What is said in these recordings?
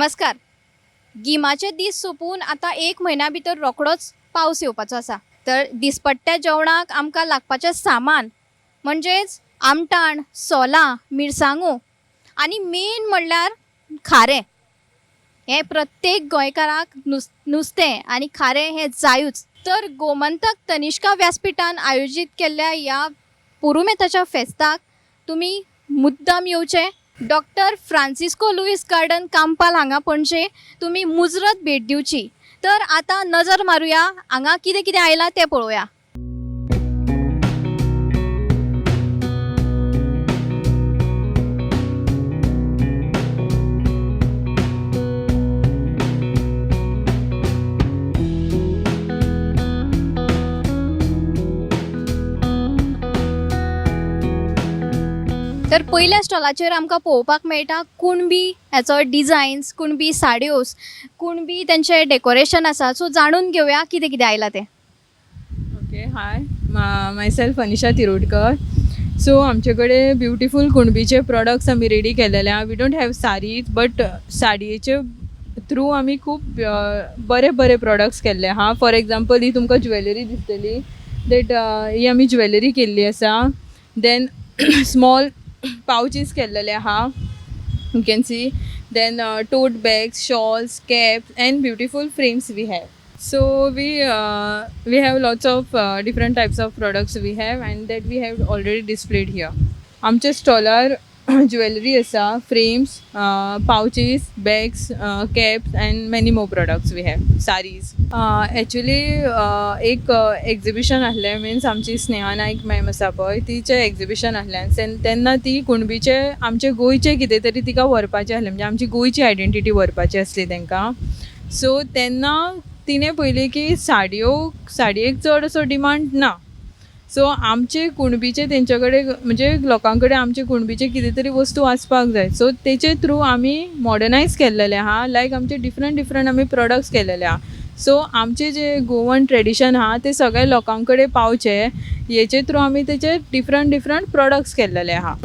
नमस्कार. गिमाचे दीस सोंपून आतां एक म्हयन्या भितर रोखडोच पावस येवपाचो आसा, तर दिसपट्ट्या जेवणाक आमकां लागपाचें सामान म्हणजेच आमटाण, सोलां, मिरसांगो आनी मेन म्हणल्यार खारें. हें प्रत्येक गोंयकाराक नुस्तें आनी खारें हें जायूच. तर गोमंतक तनिष्का व्यासपिठान आयोजीत केल्ल्या ह्या पुरुमेताच्या फेस्ताक तुमी मुद्दाम येवचें. Doctor Francisco Luis garden, Campal हांगा पणजे तुमी मुजरत भेट दिवची. तर आतां नजर मारुया, हांगा कितें कितें आयलां तें पळोवया. तर पयल्या स्टॉलाचेर आमकां पळोवपाक मेळटा कुणबी हेचो डिजायन्स, कुणबी साडयोस, कुणबी तेंचें डेकोरेशन आसा. सो जाणून घेवया कितें कितें आयलां तें. Okay, hi, myself Anisha Tirodkar. So आमचे कडेन ब्युटिफूल कुणबीचे प्रोडक्ट्स आमी रेडी केलेले आहा. We don't have saris, but साडयेचे थ्रू आमी खूब बरे बरे प्रोडक्ट्स केल्ले आहा. फॉर एग्जाम्पल, ही तुमकां ज्वेलरी दिसतली, that he आमी ज्वेलरी केल्ली आसा. Then small पावचीस केल्लेले आहा, you can see. Then tote bags, shawls, caps and beautiful frames we have. So we have lots of different types of products we have and that we have already displayed here. आमच्या स्टॉलार jewellery आसा, frames, pouches, bags, caps and many more products we have, saris. Actually एक exhibition आहलें, means आमची Sneha Naik ma'am आसा पळय, तिचें exhibition आहलें. तेन्ना ती कुणबीचे, आमचे गोंयचे कितें तरी तिका व्हरपाचें आहलें, म्हणजे आमची गोंयची आयडेंटिटी व्हरपाची आसली तांकां. सो तेन्ना तिणें पळयलें की साडयो, साडयेक चड असो डिमांड ना. सो आमचे कुणबीचे तेंचे कडेन, म्हणजे लोकां कडेन आमचे कुणबीचे कितें तरी वस्तू आसपाक जाय. सो तेचे थ्रू आमी मॉडर्नायज केल्लेले आहा, लायक आमचे डिफरंट डिफरंट आमी प्रोडक्ट्स केलेले आहा. सो आमचे जे गोवन ट्रेडिशन आहा ते सगळे लोकां कडेन पावचे हेचे थ्रू आमी तेचे डिफरंट डिफरंट प्रोडक्ट्स केल्लेले आहा.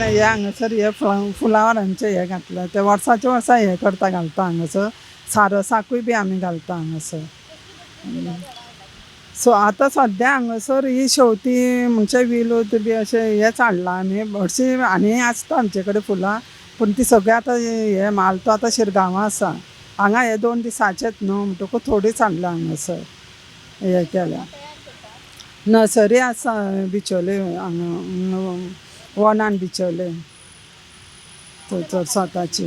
हे हांगासर हे फुलावरांचे हे घातला, ते वर्साचे वर्सा हे करता, घालता हांगासर. सारसाकूय बी आमी घालता हांगासर. सो आतां सद्या हांगासर ही शेवतीं म्हणजे विलोद बी अशें हेच हाडलां आमी. हरशीं आनी आसता आमचे कडेन फुलां, पूण ती सगळीं आतां हे माल तो आतां शिरगांवां आसा. हांगा हे 2 दिसाचेच न्हू, म्हणटकूच थोडीच हाडलां हांगासर हे केल्या. नर्सरी आसा बिचोले हांगा, वनान बिचोले थंयसर स्वताची.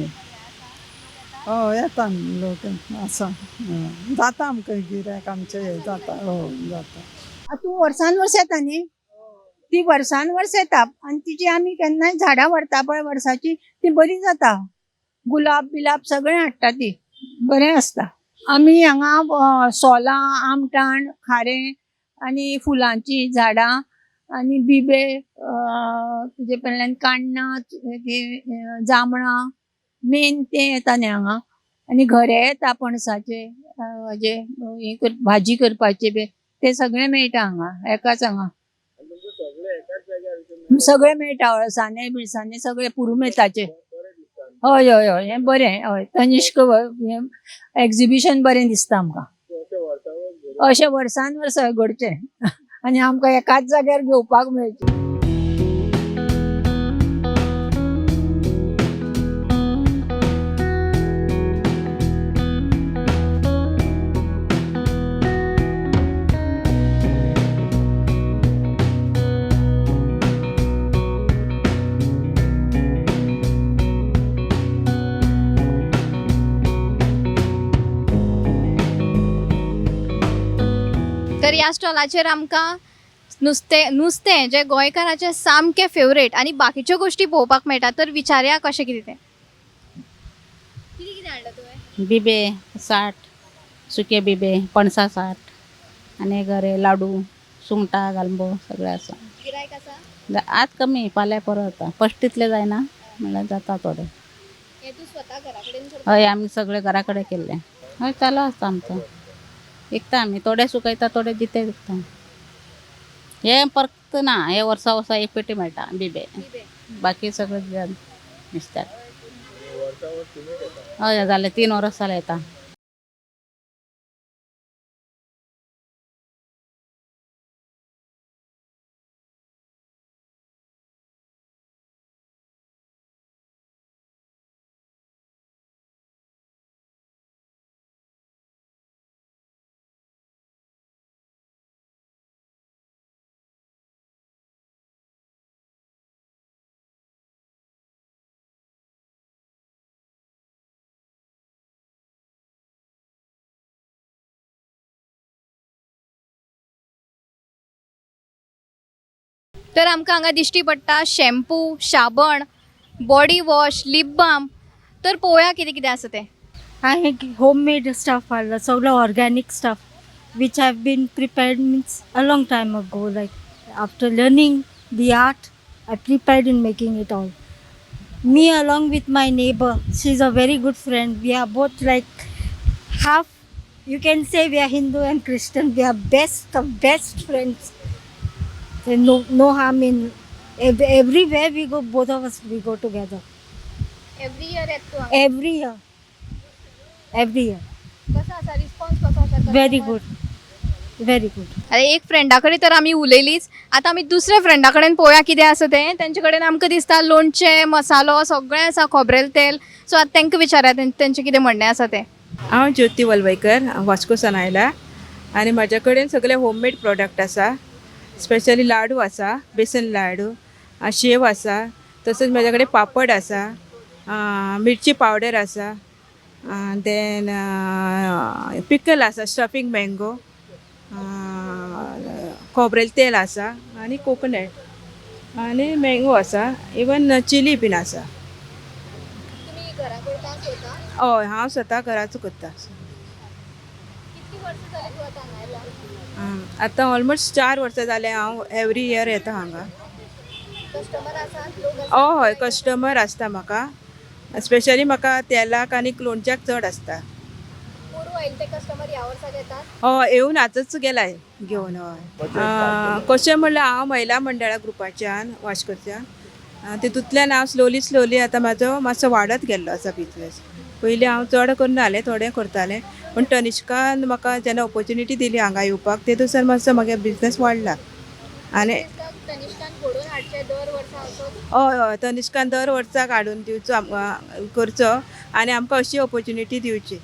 हय, येता लोक आसा, जाता आमकां गिरायक आमचें हें जाता, हय जाता. तूं वर्सान वर्स येता न्ही, ती वर्सान वर्स येता आनी तिची आमी केन्नाय झाडां व्हरता पळय वर्साची, ती बरी जाता. गुलाब बिलाब सगळें हाडटा, ती बरें आसता. आमी हांगा सोलां, आमटाण, खारें आनी फुलांचीं झाडां आनी बिबे, तुजे कडल्यान काण्णां, जांबळां मेन तें येता न्ही हांगा. आनी घरे येता पणसाचे, हेजे हें भाजी करपाचे बी ते सगळें मेळटा हांगा, एकाच हांगा सगळें मेळटा. अळसाणे बिळसाणे सगळें पुरुमेताचे. हय हय हय, हें बरें. हय, तनिष्क हें एक्झिबिशन बरें दिसता आमकां. अशें वर्सान वर्स घडचें आनी आमकां एकाच जाग्यार घेवपाक मेळचें. तर ह्या स्टॉलाचेर आमकां नुस्तें, नुस्तें जें गोंयकाराचें सामकें फेवरेट आनी बाकीच्यो गोश्टी पळोवपाक मेळटा. तर विचारया कशें कितें तें. कितें कितें हाडलां तुवें? बिबे 60, सुके बिबे, पणसा 60, आनी गरे लाडू सुंगटां गालमो सगळें आसा. गिरायक आसा? आत कमी फाल्यां परत जाता, फश्ट तितलें जायना म्हणल्यार जाता थोडें. हें तूं स्वता घरा कडेन करता? हय, आमी सगळें घरा कडेन केल्लें. हय, चालू आसता आमचो, विकता आमी, थोडे सुकयता, थोडे जिते विकता. हें परत ना, हे वर्सा वर्सा एक पेटी मेळटा बिबे. बिबे. बाकी सगळें नुस्त्याक. हय, जालें 3 वर्सां जालें येता. तर आमकां हांगा दिश्टी पडटा शॅम्पू, शाबण, बॉडी वॉश, लिप बाम. तर पळोवया कितें कितें आसा तें. I homemade stuff हाडला, सगळो organic stuff which have been prepared means a long time ago, like after learning the art I prepared in making it all. Me along with my neighbour, she is a very good friend. We are both like half, you can say we are Hindu and Christian. We are best of best friends. No harm in everywhere we go, both of us we go together. Every year येता तूं हांगा? Every year. Every year. कसो आसा response, कसो आसा? Very good. Very good. आतां एक फ्रेंडा कडेन तर आमी उलयलीच, आतां आमी दुसऱ्या फ्रेंडा कडेन पळोवया कितें आसा तें. तेंचे कडेन आमकां दिसता लोणचें, मसालो सगळें आसा, खोबरेल तेल. सो आतां तांकां विचारया तेंचें कितें म्हणणें आसा तें. हांव ज्योती वलवयकर, वास्कोसान आयला आनी म्हज्या कडेन सगळे होममेड प्रोडक्ट आसा. स्पेशली लाडू आसा, बेसन लाडू, शेव आसा, तसोच म्हज्या कडेन पापड आसा, मिरची पावडर आसा, देन पिकल आसा, स्टफींग मँगो, खोबरेल तेल आसा आनी कोकोनट आनी मँगो आसा, इवन चिली बीन आसा. तुमी घरा करता स्वता? हय, हांव स्वता घराच करता. कितलीं वर्सां जालीं तूं आतां हांगा आयला? आतां ऑलमोस्ट 4 वर्सां जालें हांव एवरी इयर येता हांगा. कस्टमर आसात, लोक आसात? हय, कस्टमर आसता म्हाका. स्पेशली म्हाका तेलाक आनी लोणच्याक चड आसता. पोरूं आयिल्ले ते कस्टमर ह्या वर्साक येतात? हय, येवन आजच गेला घेवन. हय, कशें म्हणल्यार हांव महिला मंडळा ग्रुपाच्यान वास्कोच्यान, तितूंतल्यान हांव स्लोली स्लोली आतां म्हाजो मातसो वाडत गेल्लो आसा बिजनेस. पयलीं हांव चड करनासलें, थोडें करतालें, पूण तनिष्कान म्हाका जेन्ना ऑपोर्चुनिटी दिली हांगा येवपाक, तेदूसान मातसो म्हागे बिजनेस वाडला. आनी तनिष्कान घडोवन हाडचें दर वर्सा असो? हय हय, तनिष्कान दर वर्साक हाडून दिवचो आमकां, करचो आनी आमकां अशी ऑपोर्चुनिटी दिवची.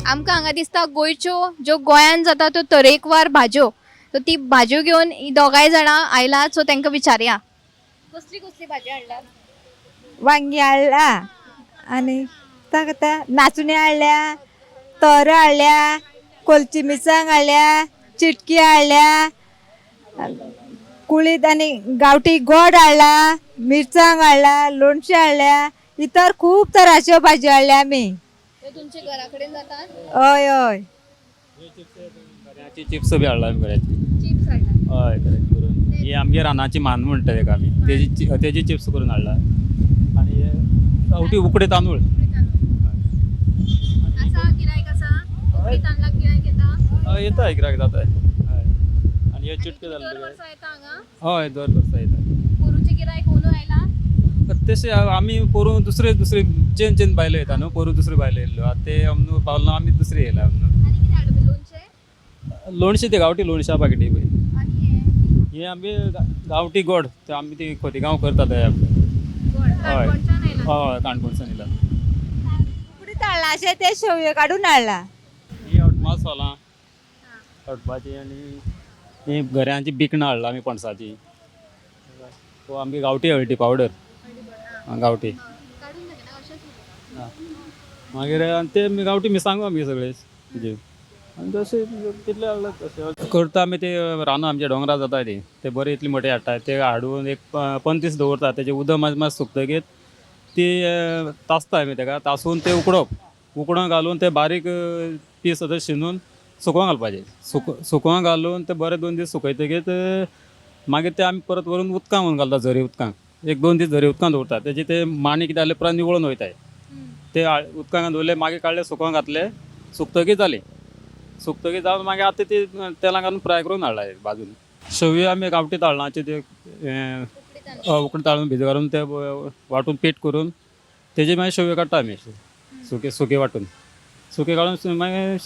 आमकां हांगा दिसता गोंयच्यो ज्यो गोंयान जाता त्यो तरेकवार भाजयो. सो ती भाजयो घेवन ही दोगांय जाणां आयलात, सो तांकां विचारया कसली कसली भाजी हाडल्या. वांगी हाडला आनी ताका नाचणी हाडल्या, तोरां हाडल्या, कोलची मिरसांग हाडल्या, चिटकी हाडल्या, कुळीद आनी गांवठी गोड हाडला, मिरसांग हाडला, लोणचें हाडल्या, इतर खूब तरांच्यो भाजयो हाडल्या आमी. त्यो तुमच्या घरा कडेन जातात? हय हय. गऱ्याची चिप्स बी हाडला आमी, गऱ्याची. चिप्स हाडला? हय, गऱ्याची करून. ही आमगे रानाची मान म्हणटा तेका आमी, तेजी चिप्स करून हाडला. आनी हे गांवठी उकडे तांदूळ. आसा गिरायक? आसा उकडी तांदळाक गिरायक येता? हय, येता, गिरायक जाता. हय, आनी हे चिटके दर जाल्ले. वर्सा येता हांगा? हय, दर वर्सा येता. पोरूचें गिरायक ओनू आयला? तशें आमी पोरूं दुसरे दुसरे चेंज चेंज बायलो येता न्हू. पोरूं दुसरे बायलो येयल्ल्यो, आतां ते आमकां पावल ना, आमी दुसरे येयला आमकां. आनी कितें हाडूं लोणचें? लोणशें ते गांवठी लोणशां पाकिटी पळय. आनी हें? हे आमगे गांवठी गोड, ते आमी ती खोतिगांव करता ते. गोड हय. काणकोणच्यान आयला? हय, काणकोणच्यान येयला. उकडी ताळ्ळा अशें ते शेवयो काडून हाडला. ही अटमा सोलां अटपाची आनी ही घऱ्यांची बिकणां हाडला आमी पणसाची. हो, आमची गांवठी हळदी पावडर गांवठी. मागीर आनी ते गांवठी मिरसांगो आमगे सगळे म्हणजे आनी तशें तितलें हाडलां तशें करता आमी. ते रानां आमच्या दोंगरार जाता ती ते बरे इतले मोठे हाडटा, ते हाडून एक 15 दीस दवरता. तेजें उदक मातशें मातशें सुकतकीर ती तासता आमी. तेका तासून ते उकडप, उकडोन घालून ते बारीक पीस आतां शिनून सुकोवंक घालपाचें. सुकोवंक घालून ते बरे 2 दीस सुकयतकीर मागीर ते आमी परत व्हरून उदकान व्हरून घालता. झरी उदकान 1-2 दीस झरी उदकान दवरता. तेजे ते माणी कितें जालें परत निवळून वयताय. ते उदकान दवरले, मागीर काडले, सुकोवंक घातले, सुकतकीर जाली. सुकतकीर जावन मागीर आतां ती तेलान घालून फ्राय करून हाडला भाजून. शेवयो आमी गांवठी ताळणाचे ते उकडे ताळून भिजत घालून ते वांटून पीठ करून तेजे मागीर शेवयो काडटा आमी. सुके सुके वांटून सुके काडून मागीर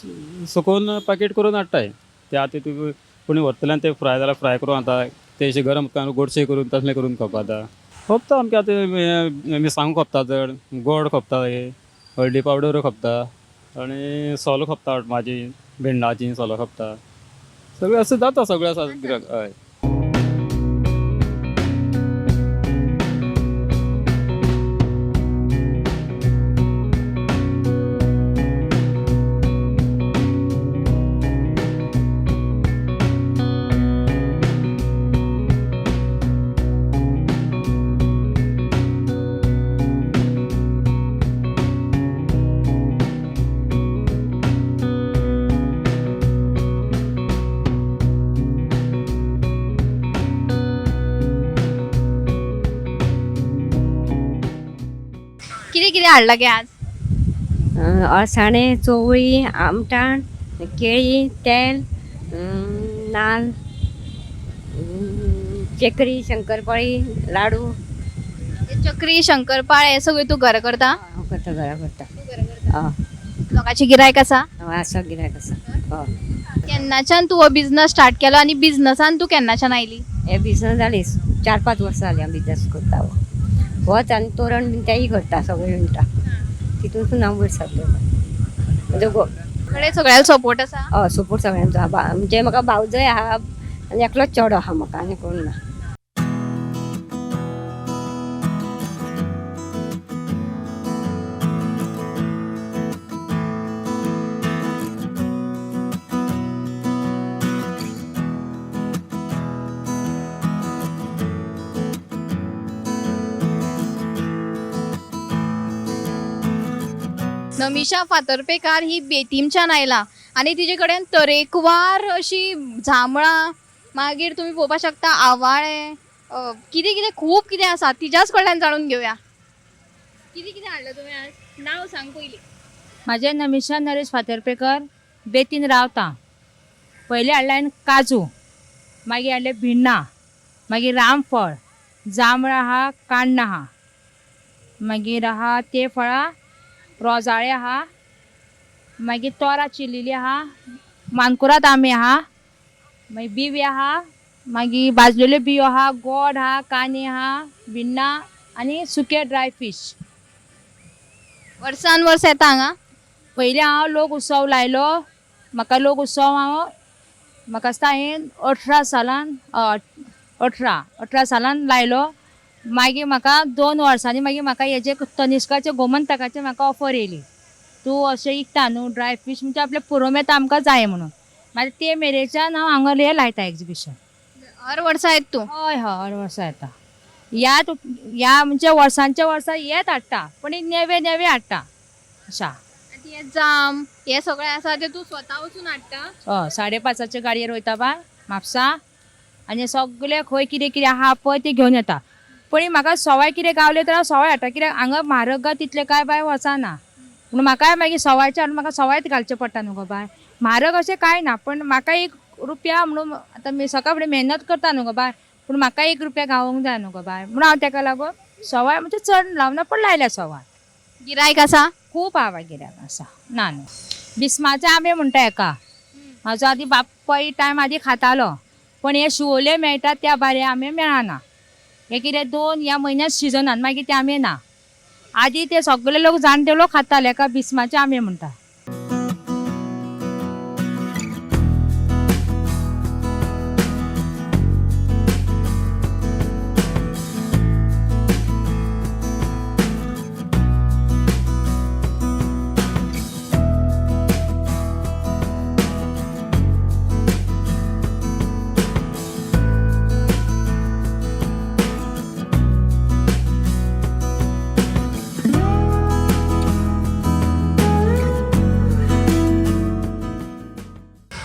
सुकोवन पॅकेट करून हाडटाय ते. आतां तुका कोणी व्हरतले आनी ते फ्राय जाल्यार फ्राय करून खाता. ते अशें गरम उदकान गोडशें करून तसलें करून खपाता. खपता आमकां आतां मिरसांगो खपता चड, गोड खपता, हे हळदी पावडर खपता आनी सोलां खपता, अटमाची भिंडाची सोलां खपता. सगळें अशें जाता, सगळें आसा गिरायक. हय. कितें कितें हाडलां गे आज? अळसाणे, चवळी, आमटाण, केळी, तेल, नाल्ल, चकरी, शंकरपाळी, लाडू. चकरी शंकरपाळ हे सगळें तूं घरा करता? हांव करता, घरा करता. हय. लोकांची गिरायक आसा? आसा, गिरायक आसा. हय. केन्नाच्यान तूं हो बिजनस स्टार्ट केलो आनी बिजनसान तूं केन्नाच्यान आयली? हे बिजनस जाली 4-5 वर्सां जाली हांव बिजनस करता. हो होच आनी तोरण बीन तेय करता, सगळें विणटा. तितूंतसून हांव वयर सरलें. म्हजो घोव कडेन सगळ्याक सपोर्ट आसा? हय, सपोर्ट सगळ्यांचो आहा. म्हणजे म्हाका भावजय आहा आनी एकलोच चेडो आहा म्हाका, आनी कोण ना. नमिशा फातर्पेकार ही बेतीमच्यान आयला आनी तिजे कडेन तरेकवार अशी जांबळां, मागीर तुमी पळोवपाक शकता आवाळे, कितें कितें खूब कितें आसा. तिज्याच कडल्यान जाणून घेवया. कितें कितें हाडलें तुवें आज? नांव सांग पयलीं. म्हाजें नमिशा नरेश फातर्पेकर, बेतीन रावता. पयलीं हाडलें हांवें काजू, मागीर हाडलें भिण्णां, मागीर रामफळ, जांबळां आहा, काण्णां आहा, मागीर आहा ते फळां, रोजाळे आहा, मागीर तोरां चिरलेली आहा, मानकुराद आंबे आहा, मागीर बिबे आहा, मागीर भाजलेल्यो बियो आहा, गोड आहा, कांदे आहा, भिण्णां आनी सुके ड्राय फीश. वर्सान वर्स येता हांगा? पयलीं हांव लोक उत्सव लायलो. म्हाका लोक उत्सव हांव म्हाका दिसता हांवें 18 सालान, 18 सालान लायलो. मागीर म्हाका 2 वर्सांनी मागीर म्हाका हेजे तनिष्काचे गोमंतकाचे म्हाका ऑफर येयली, तूं अशें इकता न्हू ड्राय फीश, म्हणजे आपल्या पुरुमेंत आमकां जाय म्हणून. मागीर ते मेरेच्यान हांव हांगा हें लायता एग्जिबिशन. हर वर्सा येता तूं? हय हय, हर वर्सा येता. ह्या म्हणजे वर्सांच्या वर्सा हेत हाडटा, पूण नेवे नेवे हाडटा अशा. आनी हे जाम हे सगळें आसा ते तूं स्वता वचून हाडटा? हय, 5:30 गाडयेर वयता बाय म्हापसा, आनी सगळे खंय कितें कितें आहा पळय तें घेवन येता. पूण म्हाका सवाय कितें गावलें तर हांव सवाय हाडटा, कित्याक हांगा म्हारग गा तितलें कांय बाय वचना. पूण म्हाकाय मागीर सवायचें हाडून म्हाका सवायच घालचें पडटा न्हू गो बाय. म्हारग अशें कांय ना, पूण म्हाका 1 रुपया म्हणून आतां मी सकाळ फुडें मेहनत करता न्हू गो बाय, पूण म्हाका 1 रुपया गावोंक जाय न्हू गो बाय, म्हणून हांव तेका लागून सवाय म्हणजे चड लावना, पूण लायल्या सवाय. गिरायक आसा? खूब आहा बाय, गिरायक आसा. ना न्हू, बिस्माचे आंबे म्हणटा हेका, म्हाजो आदी बापूय टायम आदी खातालो, पूण हे शिवोले मेळटा त्या भायर हे आंबे मेळना. हे कितें 2 ह्या म्हयन्यात सिजनान मागीर ते आंबे ना. आदी ते सगळे लोक जाणटे लोक खाताले, हेका बिस्माचे आंबे म्हणटा.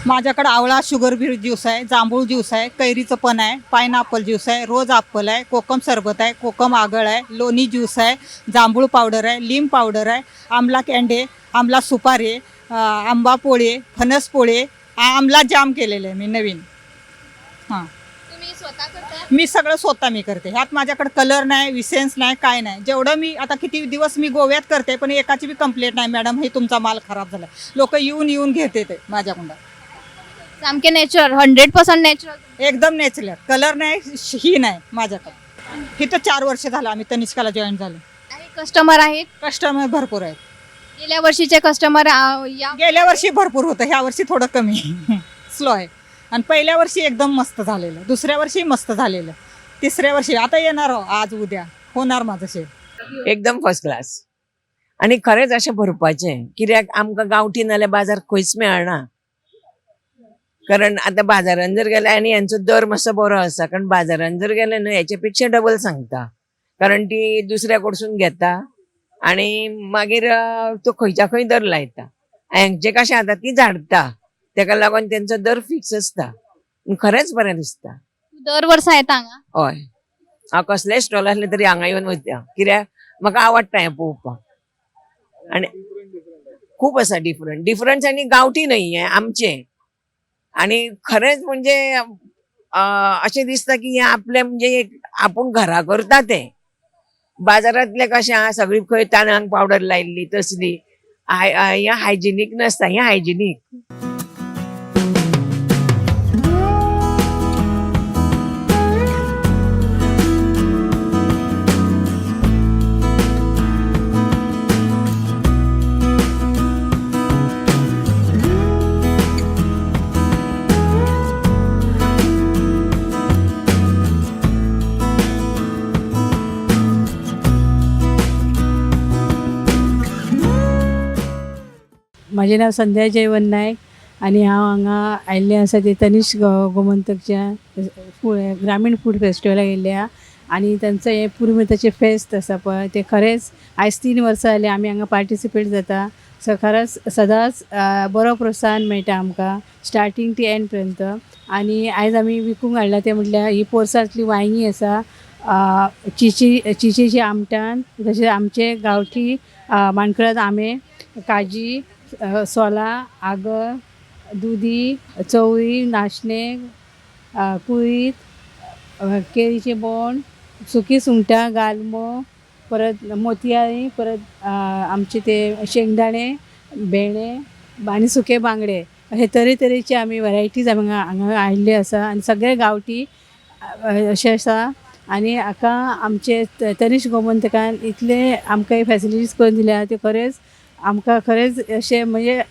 माझ्याकडे आवळा शुगर फ्री ज्यूस आहे, जांभूळ ज्यूस आहे, कैरीचं पण आहे, पायनॅपल ज्यूस आहे, रोज ॲपल आहे, कोकम सरबत आहे, कोकम आगळ आहे, लोणी ज्यूस आहे, जांभूळ पावडर आहे, लिंब पावडर आहे, आमला कँडे, आमला सुपारी, आंबा पोळे, फणस पोळे, आमला जाम केलेलं आहे मी नवीन. हां, तुम्ही स्वतः करता? मी सगळं स्वतः मी करते. ह्यात माझ्याकडे कलर नाही, विसेन्स नाही, काय नाही. जेवढं मी आता किती दिवस मी गोव्यात करते, पण एकाची बी कंप्लेंट नाही, मॅडम हे तुमचा माल खराब झाला. लोक येऊन येऊन घेते ते माझ्याकडून. सामके नॅचरल, 100% नॅचरल. एकदम नॅचरल, कलर नाही, ही नाही माझ्याकडे. ही तर 4 वर्ष झालं आम्ही तनिष्काला जॉईन झालो. कस्टमर आहेत? कस्टमर भरपूर आहेत. गेल्या वर्षीचे कस्टमर या गेल्या वर्षी भरपूर होतं, ह्या वर्षी थोडं कमी, स्लो आहे. आणि पहिल्या वर्षी एकदम मस्त झालेलं, दुसऱ्या वर्षी मस्त झालेलं, तिसऱ्या वर्षी आता येणार हो, आज उद्या होणार माझं शेड. एकदम फर्स्ट क्लास. आनी खरेंच अशें भरपाचें, कित्याक आमकां गांवठी नाल्यार बाजार खंयच मेळना. कारण आतां बाजारान जर गेले आनी हेंचो दर मातसो बरो आसा, कारण बाजारान जर गेले न्हू हेच्या पेक्षा डबल सांगता, कारण ती दुसऱ्या कडसून घेता आनी मागीर तो खंयच्या खंय दर लायता. हेंचे कशें आतां ती झाडटा, तेका लागून तेंचो दर फिक्स आसता. खरेंच बरें दिसता. दर वर्सा येता हांगा? हय, हांव कसलेय स्टॉल आसले तरी हांगा येवन वयता, कित्याक म्हाका आवडटा हें पळोवपाक. आनी खूब आसा डिफरंट डिफरंस, आनी गांवठी न्हय हें आमचें. आनी खरेंच म्हणजे अशें दिसता की हें आपलें म्हणजे एक आपूण घरा करता तें. बाजारांतलें कशें आहा, सगळी खंय तांदळांक पावडर लायिल्ली तसली, हें हायजिनीक नासता, हें हायजिनीक. म्हाजें नांव संध्या जयवंत नायक आनी हांव हांगा आयिल्लें आसा तें तनिष्क गोमंतकच्या ग्रामीण फूड फेस्टिवलाक येयल्लें आहा. आनी तांचो हें पुरुमेंताचें फेस्त आसा पळय, तें खरेंच आयज 3 वर्सां जालीं आमी हांगा पार्टिसिपेट जाता. सो खरेंच सदांच बरो प्रोत्साहन मेळटा आमकां स्टार्टींग टी एंड पर्यंत. आनी आयज आमी विकूंक हाडला तें म्हटल्यार ही पोरसांतली वांयगीं आसा, चिचेची आमटान, तशेंच आमचे गांवठी माणकुराद आंबे, काजी, सोलां, आगर, दुदी, चवळी, नाशणे, कुळीत, केळीचें बोंड, सुकी सुंगटां, गालमो, परत मोतयाळी, परत आमचे ते शेंगदाणे, भेंडे आनी सुके बांगडे, अशे तरेतरेचे आमी वरायटीज आमी हांगा हाडिल्ले आसा. आनी सगळे गांवठी अशें आसा. आनी हाका आमचे तनिष्क गोमंतकान इतले आमकां फेसिलिटीज करून दिल्या, त्यो खरेंच आमकां खरेंच अशें म्हणजे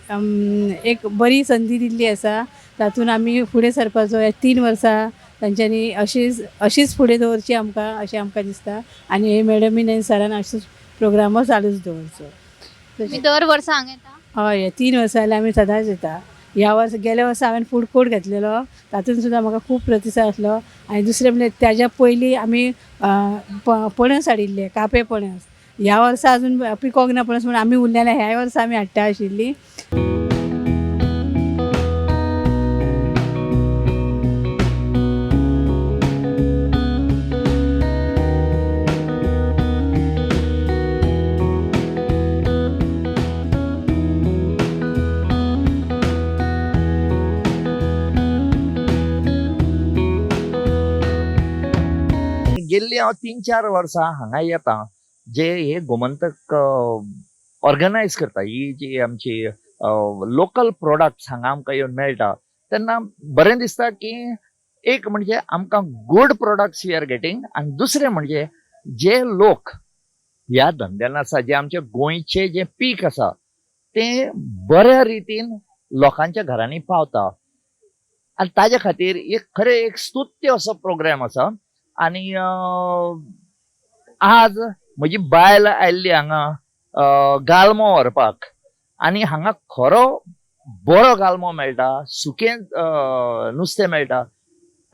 एक बरी संदी दिल्ली आसा. तातूंत आमी फुडें सरपाचो ह्या 3 वर्सां तांच्यांनी अशीच फुडें दवरची आमकां अशें आमकां दिसता. आनी हे मॅडमीन आनी सरान अशेंच प्रोग्रामो चालूच दवरचो. तुमी दर वर्सा हांगा येता? हय, 3 वर्सां जाल्यार आमी सदांच येता. ह्या वर्सा गेल्या वर्सा हांवें फूड कोर्ट घेतलेलो, तातूंत सुद्दां म्हाका खूब प्रतिसाद आसलो. आनी दुसरें म्हणल्यार ताज्या पयलीं आमी पणस हाडिल्ले, कापे पणस. ह्या वर्सा अजून पिकोंक ना पणस, म्हणून आमी उरलेले ह्याय वर्सा आमी हाडटा आशिल्ली. गेल्ली हांव 3-4 वर्सां हांगा येता, जे हे गोमंतक ऑर्गनायज करता, ही जी आमची लोकल प्रोडक्ट्स हांगा आमकां येवन मेळटा, तेन्ना बरें दिसता की एक म्हणजे आमकां good products we are getting, आनी दुसरें म्हणजे जे लोक ह्या धंद्यान आसा, जे आमच्या गोंयचें जें पीक आसा तें बऱ्या रितीन लोकांच्या घरांनी पावता आनी ताज्या खातीर एक खरें एक स्तुत्य असो प्रोग्राम आसा. आनी आज म्हजी बायल आयिल्ली हांगा गालमो व्हरपाक आनी हांगा खरो बरो गालमो मेळटा, सुकें नुस्तें मेळटा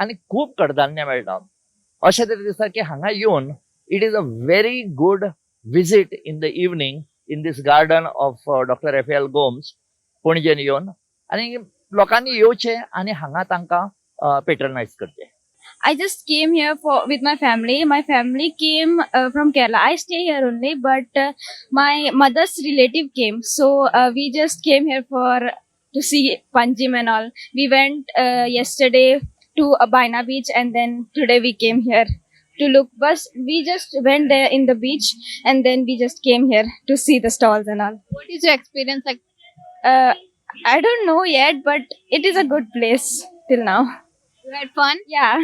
आनी खूब कडधान्य मेळटा. अशें तरी दिसता की हांगा येवन it is a very good visit in the evening in this garden of doctor Raphael Gomes पणजेन येवन आनी लोकांनी येवचें आनी हांगा तांकां पेट्रनायज करचें. I just came here for with my family. My family came from Kerala. I stay here only, but my mother's relative came, so we just came here for to see Panjim and all. We went yesterday to Baina Beach, and then today we came here to look. But we just went there in the beach, and then we just came here to see the stalls and all. What is your experience like? I don't know yet, but it is a good place till now. You had fun? Yeah.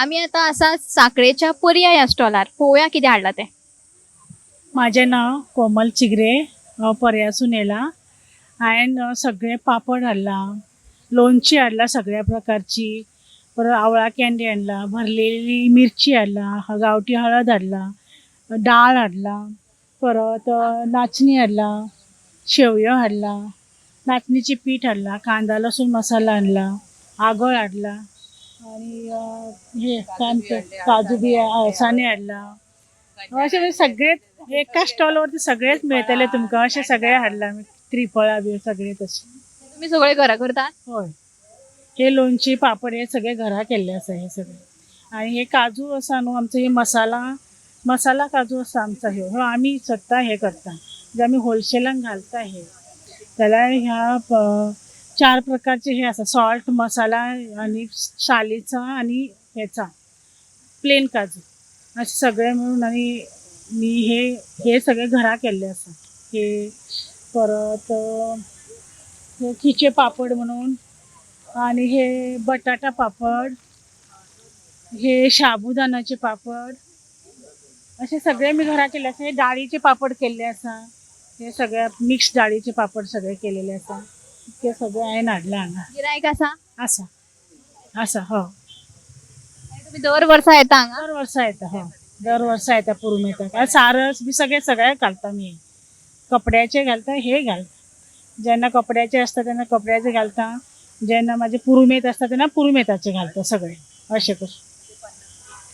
आमी आतां आसा साखळेच्या पर्या ह्या स्टॉलार. पळोवया कितें हाडलां तें. म्हाजें नांव कोमल चिगरे, हांव पर्यासून येयलां. हांवें सगळे पापड हाडला, लोणची हाडला सगळ्या प्रकारची, परत आवळा कँडी हाडला, भरलेली मिरची हाडला, गांवठी हळद हाडला, डाळ हाडला, परत नाचणी हाडला, शेवयो हाडला, नाचणीची पीठ हाडला, कांदा लसूण मसाला हाडला, आगळ हाडला आणि हे काजू बी अळसाणे हाडला. अशें म्हणजे सगळेच एका स्टॉलवरती सगळेच मेळटले तुमकां, अशें सगळें हाडलां आमी, त्रिफळां बी सगळें तशें. तुमी सगळे घरा करतात? हय, हे लोणची पापड हे सगळे घरा केल्ले आसा हे सगळे. आनी हे काजू आसा न्हू आमचो, हे मसाला मसाला काजू आसा आमचो, ह्यो ह्यो आमी स्वता हे करता, म्हणजे आमी होलसेलान घालता हे. जाल्यार ह्या 4 प्रकारचे हे आसा, सॉल्ट मसाला आनी सालीचा आनी हेचा प्लेन काजू, अशें सगळें मेळून. आनी मी हे हे सगळे घरा केल्ले आसा हे. परत खिचे पापड म्हणून, आणि हे बटाटा पापड, हे साबुदाण्याचे पापड, असे सगळे मी घरा केले आसा. हे डाळीचे पापड केल्ले आसा, हे सगळे मिक्स डाळीचे पापड सगळे केलेले आसा. ते सगळे हांवें हाडला हांगा. गिरायक आसा? आसा आसा, हो. तुमी दर वर्सा येता हांगा? दर वर्सा येता, हो, दर वर्सा येता पुरुमेंताक. सारस बी सगळे सगळे घालता मी, कपड्याचे घालता, हे घालता. जेन्ना कपड्याचे आसता तेन्ना कपड्याचे घालता, जेन्ना म्हाजे पुरुमेंत आसता तेन्ना पुरुमेंताचे घालता सगळे, अशें करून.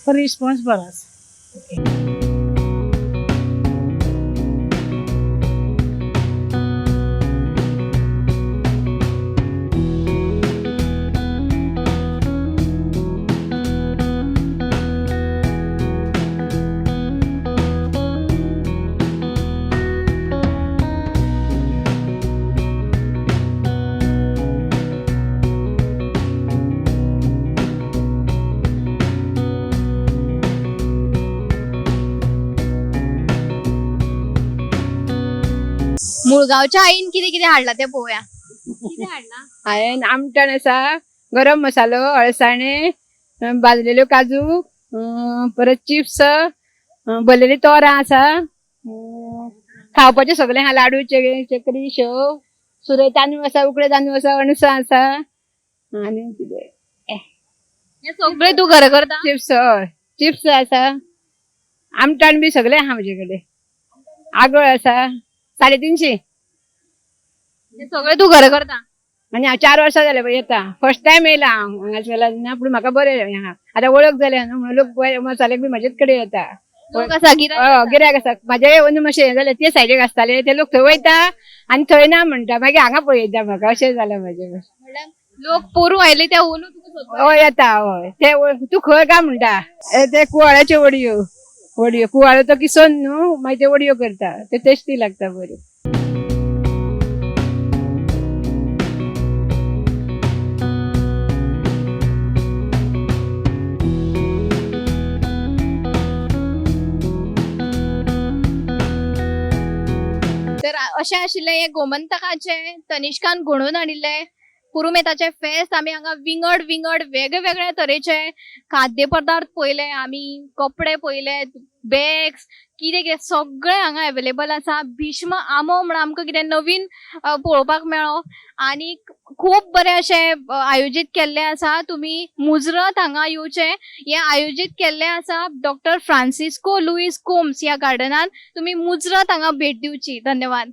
पण रिस्पॉन्स बरो आसा. मुळगांवच्या आईन कितें कितें हाडलां तें पळोवया. कितें हाडलां? हांवें आमटाण आसा, गरम मसालो, अळसाणे, भाजलेल्यो काजू, परत चिप्स, भरलेली तोरां आसा, खावपाचें सगळें आहा, लाडू, चकरी, शेव, सुरय तांदूळ आसा, उकडे तांदूळ आसा, अणसां आसा, आनी कितें हें सगळें तूं घरा करता? चिप्स, हय, चिप्स आसा, आमटाण बी सगळें आहा म्हजे कडेन, आगळ आसा, 350. हें सगळें तूं घरा करता? आनी हांव 4 वर्सां जालें पळय येता, फर्स्ट टायम येयला हांव हांगासर ना, पूण म्हाका बरें हांगा आतां वळख जाल्या न्हू, म्हणून लोक मसाल्याक बी म्हजेच कडेन येता. लोक आसा, गिरायक हय, गिरायक आसा. म्हाजे अंदू मातशें हें जालें, ते सायडीक आसताले ते लोक थंय वयता आनी थंय ना म्हणटा, मागीर हांगा पळयता म्हाका, अशें जालें म्हाजें. म्हणल्यार लोक पोरूं आयले त्या अंदू तुका सोदपाक? हय येता, हय, ते तूं खंय काय म्हणटा, ते कुवाळ्याच्यो वडयो, वडयो कुवाळो तो किसोन न्हू मागीर ते वडयो करता ते टेस्टी लागता बऱ्यो. तर अशें आशिल्लें हें गोमंतकाचें तनिष्कान घडोवन हाडिल्लें पुरुमेताचें फेस्त. आमी हांगा विंगड विंगड वेगळे तरेचे खाद्य पदार्थ पळयले आमी, कपडे पळयले, बॅग्स, कितें कितें सगळें हांगा अवेलेबल आसा. भीष्म आंबो म्हण आमकां कितें नवीन पळोवपाक मेळ्ळो आनी खूब बरें अशें आयोजीत केल्लें आसा. तुमी मुजरत हांगा येवचें. हें आयोजीत केल्लें आसा डॉक्टर फ्रांसिस्को लुईस कोम्स ह्या गार्डनान. तुमी मुजरत हांगा भेट दिवची. धन्यवाद.